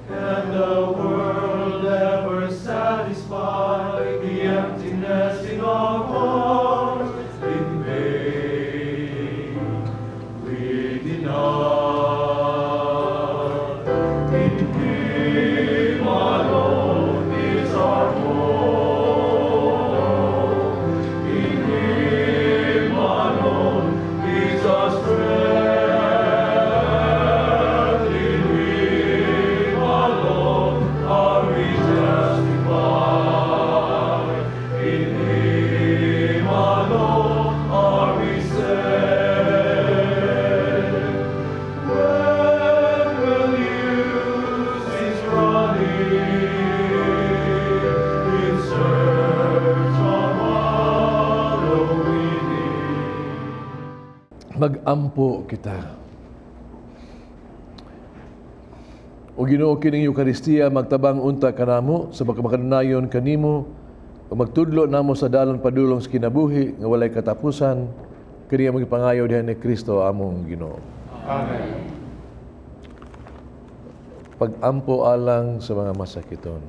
Can the world ever satisfy the emptiness in our hearts? In vain we deny. In Him alone is our hope. In Him alone is our strength. In Him alone are we justified. In Him alone are we saved. When will you cease running in search of hollow meaning? Magampo kita. O Ginoo, kining Eukaristiya magtabang unta kanamo sa pagkamakanunayon kanimo ug magtudlo namo sa dalan padulong sa kinabuhi nga walay katapusan, kini among gipangayo diha ni Kristo among Ginoo. Amen. Pag-ampo alang sa mga masakiton.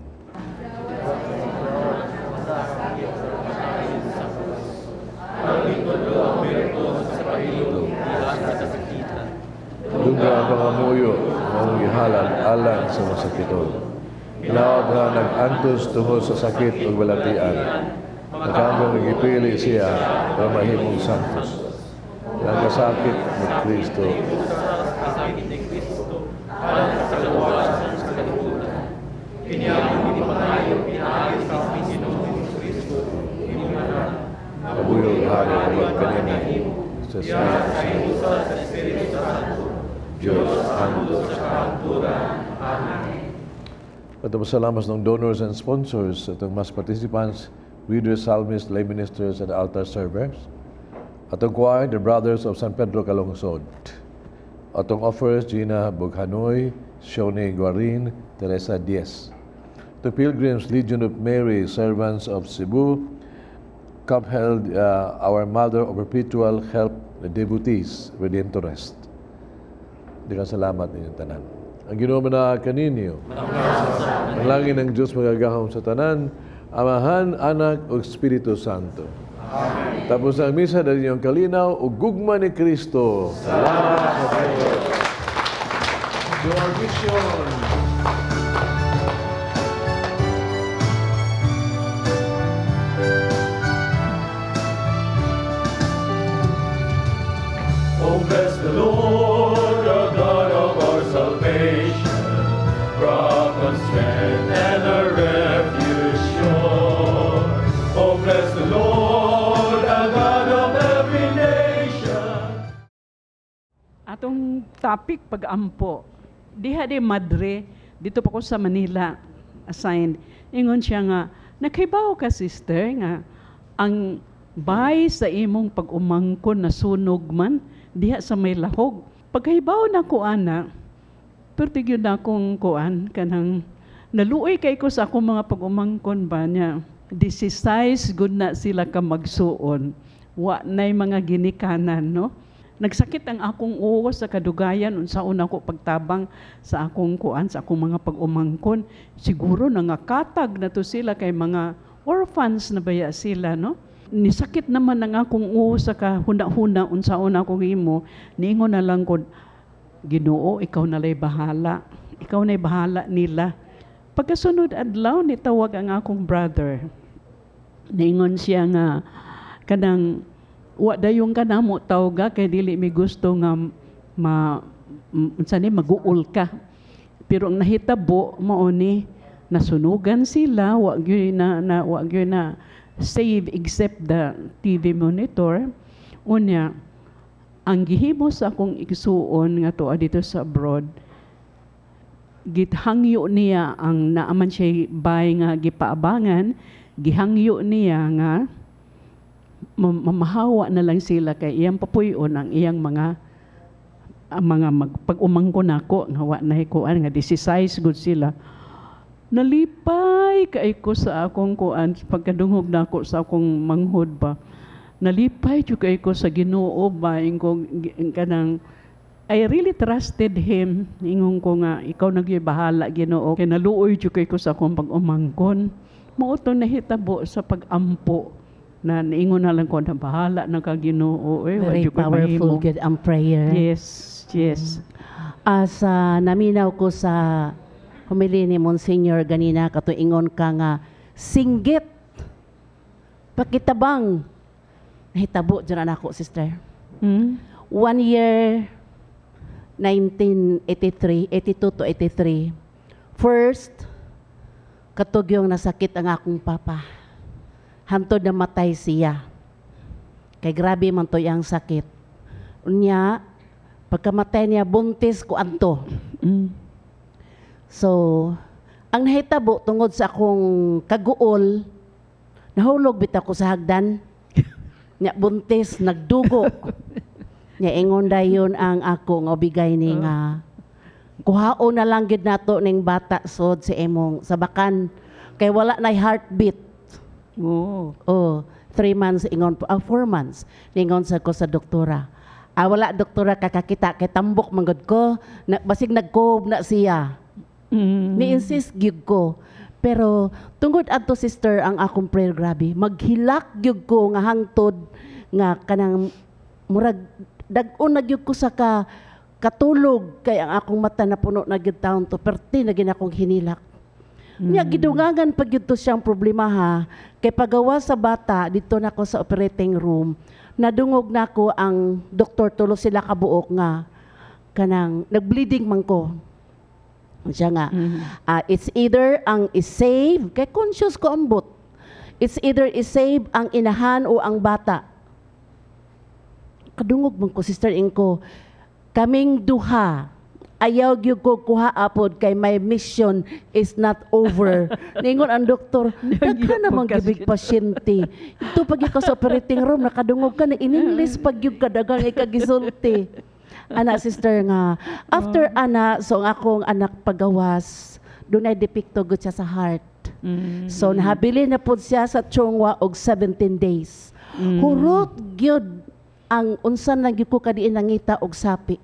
Dungga ang pangamuyo, maong gihalad alang sa masakiton. Hinaot nga nag-antos tungod sa sakit ug balatian. Nakaambong gipili siya para mahimong santos. Ang kasakit ni Kristo. Kasakit ni Kristo, alang sa kaluwasan sa kalibutan. Kini among gipangayo pinaagi sa Ginoong Kristo, imong anak. Kabuyog hari uban kanimo sa Espiritu Sa Espiritu Santo, Diyos hangtod sa kahangturan. Amen. At pasalamat ng donors and sponsors, atong mass participants, readers, psalmists, lay ministers, and altar servers. Atong choir, the Brothers of San Pedro Calungsod. Atong offers, Gina Bughanoy, Shoni Guarin, Teresa Diaz. The Pilgrims, Legion of Mary, Servants of Cebu, upheld Our Mother of Perpetual Help, the devotees, Redemptorist. Daghang salamat ninyong tanan. Ang Ginoo na kaninyo. Ang langin ng Diyos magagahom sa tanan, Amahan, Anak, ug Espiritu Santo. Amen. Tapos ang misa dahil inyong kalinaw ug gugma ni Kristo. Salamat sa Diyos. To our mission. Oh, bless the Lord, the God of our salvation, rock of strength and a refuge sure. Oh, bless the Lord, the God of every nation. Atong topic pag-ampo. Diha di madre, dito pa ko sa Manila assigned. Ingon siya nga, nakaibaw ka sister nga ang bay sa imong pag-umangkon na sunog man diha sa may lahog. Pagkahibaw na ko ana, pero tigyon na akong kuan kanang naluoy kay ko sa akong mga pag-umangkon ba niya. 16 gud na sila ka magsuon. Wa nay mga ginikanan, no? Nagsakit ang akong uwo sa kadugayan unsaon ako pagtabang sa akong kuan, sa akong mga pag-umangkon. Siguro nangakatag na to sila kay mga orphans na baya sila, no? Nisakit naman ang akong uwo sa kahuna-huna unsaon akong himo. Niingon na lang ko, "Ginoo, ikaw na lay bahala. Ikaw na'y bahala nila." Pagkasunod adlaw, nitawag ang akong brother. Niingon siya nga kanang wa dayon ka namo tawga kay dili mi gusto nga ma unsa ni maguol ka. Pero ang nahitabo mao ni nasunugan sila, wa gyud na, na wa gyud na save except the TV monitor. Unya ang gihimo sa akong igsuon nga tuwa dito sa abroad, gihangyo niya ang naaman siya bay nga gipaabangan, gihangyo niya nga mamahawa na lang sila kay iyang papuy-on ang iyang mga ang mga magpag-umangkon nako nga wa na kuan nga 16 gud sila. Nalipay kay ko sa akong kuan pagkadungog nako sa akong manghod ba. Nalipay jud kay ko sa Ginoo ba, ingko kanang I really trusted him. Ingon ko nga ikaw na gyud bahala, Ginoo, kay naluoy jud kay ko sa akong pag-umangkon. Mao to nahitabo sa pag-ampo na niingon na lang ko na bahala na ka, Ginoo, eh, wa Very jud ko'y powerful mahimo. Gud ang prayer. Yes. Sa naminaw ko sa homily ni Monsignor ganina, kato ingon ka nga singgit pakitabang, nahitabo dyan ako, sister. One year, 1983, 82 to 83. First, katugyong nasakit ang akong papa. Hantod na matay siya. Kay grabe man to ang sakit. Unya, pagkamatay niya, buntis ko anto. So, ang nahitabo tungod sa akong kaguol, nahulog bitaw ko sa hagdan. Nya buntis, nagdugo. Nya ingon dayon ang ako nga obigay ni nga kuhaon na lang gid nato ning bata sod sa imong sabakan kay wala nay heartbeat. Oh, 3 months ingon po, 4 months. Ningon sa ko sa doktora. Ah, wala doktora kakakita kay tambok manggod ko. Na, basig nagkob na siya. Ni-insist gyud ko. Pero tungod adto, sister, ang akong prayer, grabe. Maghilak gyud ko nga hangtod nga kanang murag dag-on na gyud ko sa ka katulog kay ang akong mata na puno na gyud taon to, perti na gyud akong hinilak. Nya gidungangan pag gyud to siyang problema ha, kay pagawa sa bata dito na ko sa operating room, nadungog na ko ang doktor, tulo sila kabuok nga kanang nagbleeding man ko. Siya nga, it's either ang i-save, kay conscious ko ambot. It's either i-save ang inahan o ang bata. Kadungog man ko, sister, ingko, kaming duha, ayaw gyud ko kuha apod kay my mission is not over. Ningon ang doktor, daghan naman gibig pasyente. Ito pag ikaw sa operating room, nakadungog ka na in English pag gyud ka dagang ikagisulti. Ana, sister, nga after ana, so ang akong anak pagawas, dunay depekto gud siya sa heart. So nahabili na pud siya sa Chong Hua og 17 days. Hurot gyud ang unsa na gyud ko kadiin nangita og sapi.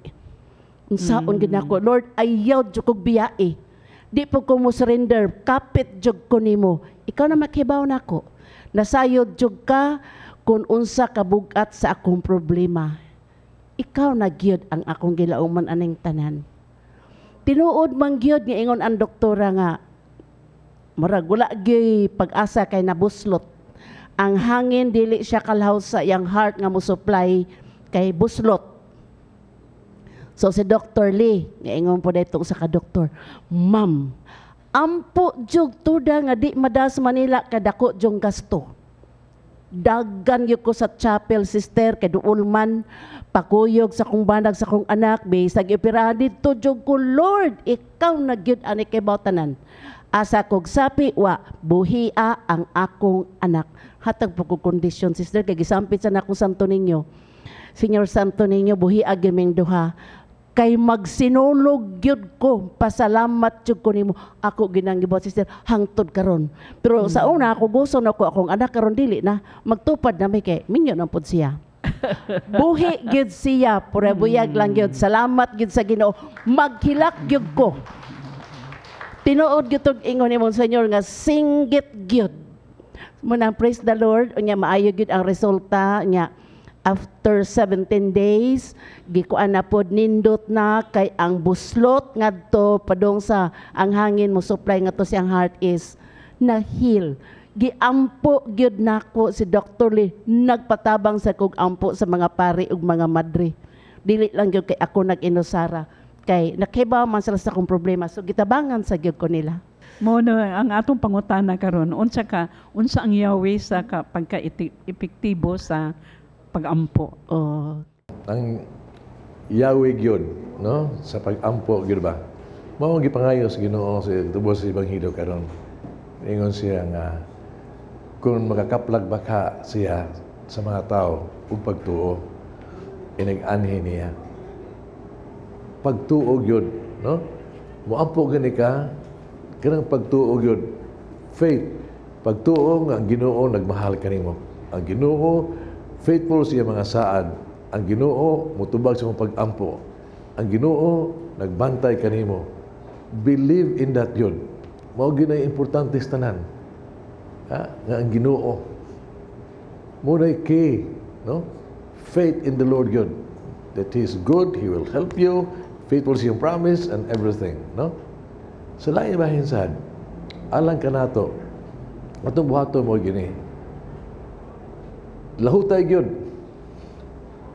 Unsaon gyud nako, Lord, ayaw jud kog biyae. Di po ko mo surrender, kapit jud ko nimo. Ikaw na makibaw nako. Nasayod jud ka kung unsa kabugat sa akong problema. Ikaw na gyud ang akong gilauman aning tanan. Tinuod man gyud nga ingon ang doktora nga murag wala gyud pag-asa kay nabuslot. Ang hangin dili siya kalhaw sa iyang heart nga mo supply kay buslot. So si Dr. Lee, nga ingon po dito sa ka-doktor, "Ma'am, ampo jug tuda nga di madala sa Manila kadako jung gasto." Dagan gyud ko sa chapel, sister, kay duol man pakuyog sa kong banag sa kong anak bisag operahan didto jug ko, "Lord, ikaw na gyud ani kay tanan. Asa kog sapi wa buhia ang akong anak." Hatag po ko kondisyon, sister, kay gisampit sa nakong Santo Niño. Señor Santo Niño, buhia gyud ming duha. Kay magsinulog gyud ko, pasalamat jud ko nimo. Ako ginang gibuhat, sister, hangtod karon. Pero sa una ako gusto na ko akong anak, karon dili na, magtupad na mi kay minyo na pud siya. Buhi gyud siya, pura buyag lang gyud. Salamat gyud sa Ginoo. Maghilak gyud ko. Tinuod gyud tog ingon ni Monsignor nga singgit gyud. Munang praise the Lord, unya maayo gyud ang resulta nya. After 17 days, gikuan na pod, nindot na kay ang buslot ngadto padong sa ang hangin mo supply ngadto siyang heart is na heal. Giampo gyud nako si Dr. Lee, nagpatabang sa kog ampo sa mga pari ug mga madre. Dili lang gyud kay ako nag-inusara, kay nakibaw man sila sa akong problema, so gitabangan sa gyud ko nila. Mo na ang atong pangutana karon, unsa ang yawi sa ka, pagka-epektibo sa pagampo? Oh. Ang Yahweh gyud, no? Sa pag-ampo gyud ba? Mao ang gipangayo sa Ginoo sa tubos sa Ebanghelyo karon. Ingon siya nga kung makakaplag ba ka siya sa mga tao ug pagtuo, inig-anhi niya. Pagtuo gyud, no? Moampo gani ka kanang pagtuo gyud. Faith. Pagtuo nga ang Ginoo nagmahal kanimo. Ang Ginoo faithful siya mga saad. Ang Ginoo mutubag sa imong pag-ampo. Ang Ginoo nagbantay kanimo. Believe in that yun. Mao gyud ay importante sa tanan. Ha? Nga ang Ginoo. Mo na key, no? Faith in the Lord yun. That He is good, He will help you, faithful sa iyong promise and everything, no? Sa lain bahin sad, alang kanato, atong buhaton mo gini. Lahutay gyud.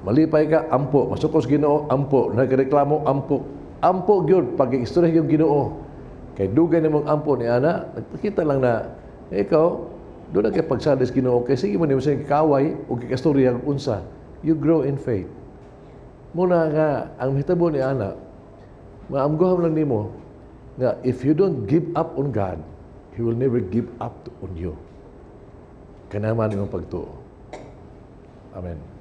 Malipay ka, ampo. Masukos Ginoo, ampo. Nagreklamo, ampo. Ampo gyud pag istorya yung Ginoo. Kay dugay nimong ampo ni ana, nagpakita lang na ikaw doon na kay pagsalis Ginoo kay sige mo nimo sa kaway o kikastorya unsa. You grow in faith. Muna nga ang mahitabo ni ana, maamguham lang nimo nga if you don't give up on God, He will never give up on you. Kanaman imong pagtuo. Amen.